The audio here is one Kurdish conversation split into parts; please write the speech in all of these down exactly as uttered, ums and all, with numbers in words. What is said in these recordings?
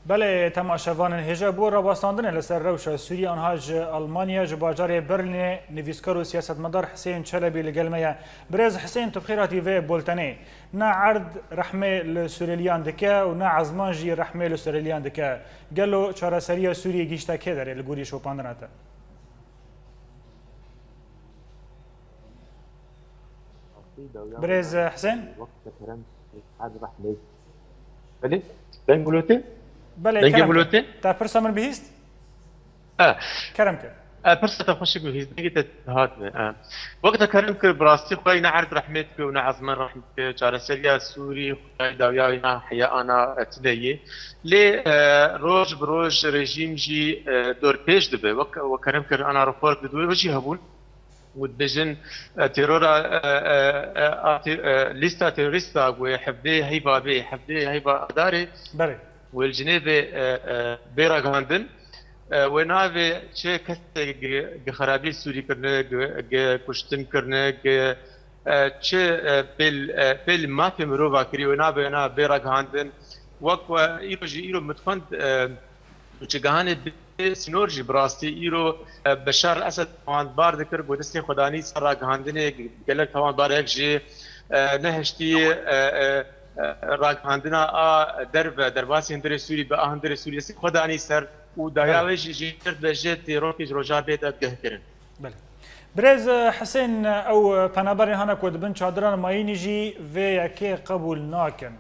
Belê, temaşevanên hêja, bo rawestandinê li ser rewşa Sûriyê, anha ji Almanya, ji bajarê Berlînê, nivîskar û siyasetmedar Hisên Çelebî li gel me ye. Birêz Hisên, tu bi xêr hatî vê bultenê. Ne erd rehmê li Sûrêliyan dike û ne ezman jî rehmê li Sûrêliyan dike. Gelo çareseriya Sûriyê gihîşte kê derê li gorî şopandina te? Birêz Hisên? Belê, deng gulotê? Belê, Dengê kerem gulotê? Te pirsa min bihîst? E. Kerem kir. E, pirsa te xweşik bihîst, dengê te hatine. E. Wek te kerem kir, bi rastî xwe ne erd rehmê dike û ne ezman rehm dike. Çareseriya Sûrî, Xwedayê dawiya wî na heya ana, e, tune yê. Lê, e, roj bi roj rejîm jî, e, dorpêç dibe. Wek, wek kerem kir, ana report bi dû jî hebûn. Û dibêjin, e, terora, e, e, e, a te-, e, lîsta terorîsta ku yê hevdê heyva bê, hevdê heyva Adarê, Belê. Wê li Cinêvê, e, e, bê ragihandin. E, wê navê çi kesê gi, gi xerabî Sûrî kirine, gi, gi kuştin kirine, gi, e, çi, e, pêl, e, pêl mafê mirova kirî, wê navê na bê ragihandin. Wek we îro jî, îro min dixwend, e, û çi gihanê bê sînor jî bi rastî îro, e, Beşar Esed tawanbar dikir, ku destê xwe danî ser ragihandinê, gelek tawanbarek jî, e, nehiştî, e, e, e, ragihandina a derve, derbasî hundirê Sûrî, bi a hundirê Sûrî destê xwe danî ser û dawiya Belê. wê jî jê dibe ji terorkê ji roja bê de guhkirin. Belê. Birêz Hisên, ew penaberên hene ku di bin çadiran mayînî jî vê yekê qebûl nakin.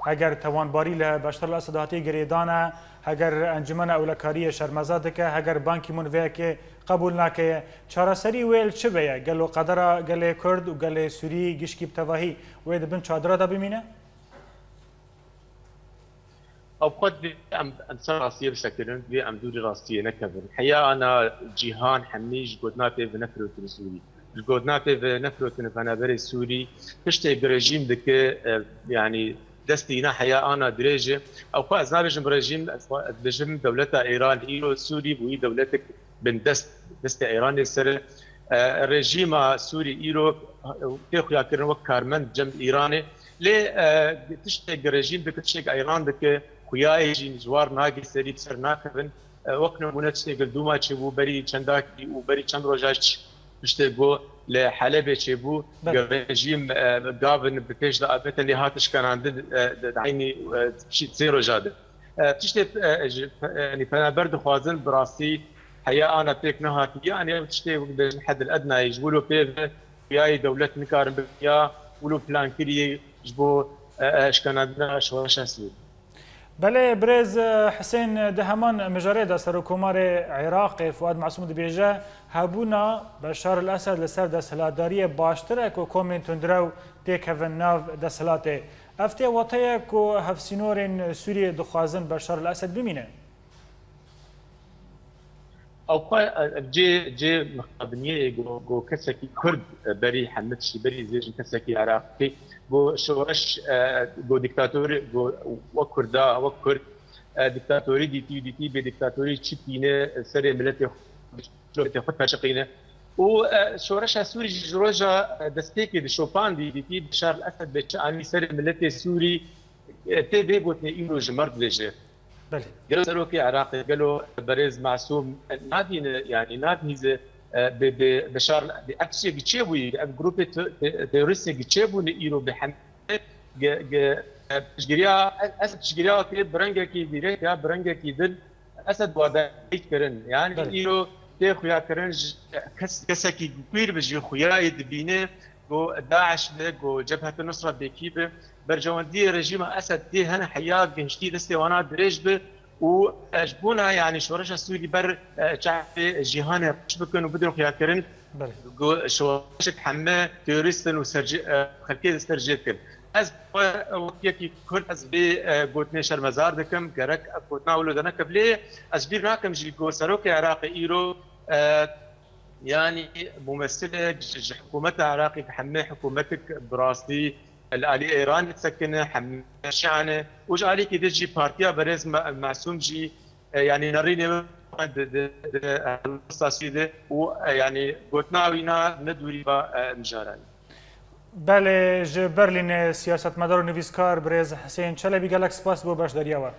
Heger tewanbarî li Beşar el-Esed hatî girêdane, heger Encûmena Ewlekariyê şermeza dike, heger Ban Ki-moon vê yekê qebûl nake, çareserî wê li çi be ye? Gelo qedera gelê Kurd û gelê Sûrî gişkî bi tevahî wê di bin çadira de bimîne? Ew xwe divê em, em ser rastiyê bisekirin, divê em dûrî rastiyê nekevin. Heya ana cîhan hemî ji gotina pê ve nefirotin Sûrî. Ji gotina pê ve nefirotin penaberê Sûrî. Tiştê ku rejîm dike, e, yanî destî ne heya ana dirêj e. Ew xwe ez nabêjim rejîm, ez xwe, ez dibêjim dewleta Îran îro Sûrî bûyî dewletek bindest, destê Îranê ser e. E, rejîma Sûrî îro tê xuyakirin wek karmend cem Îranê. Lê, e, tiştê ku rejîm dike, tiştê ku Îran dike, xuyayê jî ji war nagê serî bi ser nakevin. E, wek nimûne tiştê ku li Dûma çêbû berî çendakî û berî çend roja jî tiştê ku li Helebê çêbû, Belê. ku rejîm, e, gavin bi pêş de avêtin lê hat şikanandin, e, di, di eynî, e, şî-, sê roja de. E, tiştê, e, ji, e, yanî penaber dixwazin bi rastî heya ana pêk nehatî. Yanî ew tiştê wek dibêjin hedil ednayê ji wilo pê ve xuyayê dewlet nikarin bibin ya wilo plan kirî ji bo, e, e, şikanandina şoreşa Sûrî. Belê, birêz, e, Hisên, di heman mijarê de Serokkomarê Iraqê Fuad Masûm dibêje, hebûna Beşar el-Esed li ser desthilatdariyê baştir e ku komên tundrew têkevin nav desthilatê. Ev tê wateye ku hevsînorên Sûriyê dixwazin Beşar el-Esed bimîne? Ew xwe, e, cê, cê mixabiniyê ye, go, go kesekî Kurd, e, berî hemî tiştî, berî zêjin kesekî Iraqî, go şoreş, e, go dîktatorî, go wek Kurda, wek Kurd, e, dîktatorî dîtî, dîtî bê dîktatorî çi tîne, e, serê miletê xwe, miletê xwe teşiqîne. Û, e, şoreşa Sûrî jî ji roja, e, destpêkê dişopandî, dîtî Beşar el-Esed bê çi anî serê miletê Sûrî, e, tê vê gotinê îro ji me re dibêje. Belê. Gelo serokê Iraqê, gelo berêz Masûm nadîne, yanî nadihîze, e, bi, bi, Beşar, bi ev tiştekî çêbûyî, bi ev grûpê te-, te-, terorîstê çêbûne îro bi hemle, ge-, ge-, e, piştgiriya, ez, ez piştgiriya wê bi rengekî dîrêk ya bi rengekî din Esed wa dayîk kirin. Yanî Belê. îro tê xuya kirin ji kes-, kesekî ku pîr bi jî xuyayê dibîne, ku DAIŞ be, ku Cebhet Nusra be, kî be, berjewendiyê rejîma Esed tê hene heya gihiştî destê wana dirêj be û, e, ji bona, yanî, şoreşa Sûrî ber, e, çavê cîhanê reş bikin û bidin xuyakirin Belê. ku şoreşek heme terorîst in û sercê, e, xelkê ser cê dikin. Ez xwe wek yekî Kurd ez vê, e, gotinê şermezar dikim. Gerek ev gotina wilo de nekeve. Lê ez bîr nakim jî ku serokê Iraqê îro, e, Yanî mumesilek ji, ji hikûmeta Iraqê, hemê hikûmetik bi rastî li alî Îranê disekine, hemê Şîa ne û ji alîkî din jî partiya berêz Me-, Mesûm jî, e, yanî nerînê wê di, di, di, e, Sûrî de û, e, yanî gotina wî na ne dûrî va, e, mijaran. Belê, ji Berlînê siyasetmedar û nivîskar birêz Hisên Çelebî, gelek spas bo beşdariya we.